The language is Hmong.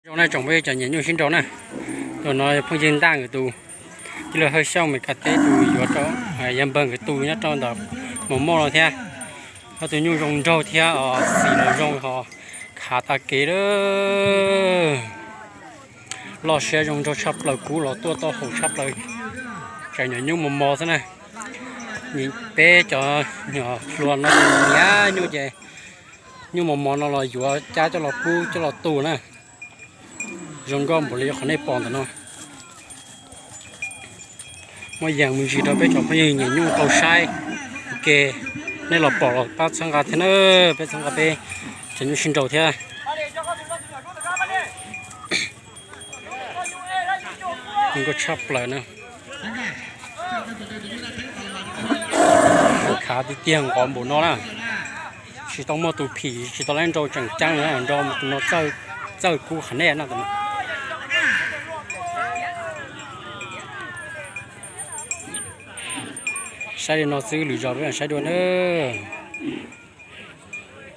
Zoo na tsoom phooj ywg cov nyiam nyuj sib nraus na, tus no phooj ywg Ntaj nkawd tus, tij laug Hawj Xyooj Mes Kas teb tus yuav rau, yog npawg nkawd tus nyob rau ntawm Mos Mos no thiab. Ob tug nyuj zoo nraug thiab os, xim los zoo ho khav tag kev lawm. Loj siab zoo nraug tshaj plaws, kub los tuaj tau haum tshaj plaws. Tseem nyuam nyuj mos mos xwb na. Peb cov nyuam hluas no nyiam nyuj ces nyuj mos mos no los yuav cab coj los pub coj los tu na. Zoo nkauj npaum li qhov nej pom ntawm no. Muaj yees me ntsis rau peb cov phooj ywg nyiam nyuj tau saib ua ke, nej los pom los pab txhawb nqa thiab na, peb txhawb nqa peb cov nyuj sib nraus thiab. Zoo nkauj tshaj plaws na. Khav tiag tiag nqov npaum no na. Tsis tau muaj tus phim, tsis tau lab nrau tseem ceeb na, nrau tus no txawj kub qhov nej na. Saib li no xwb, lwm zaus peb mam saib dua nawb.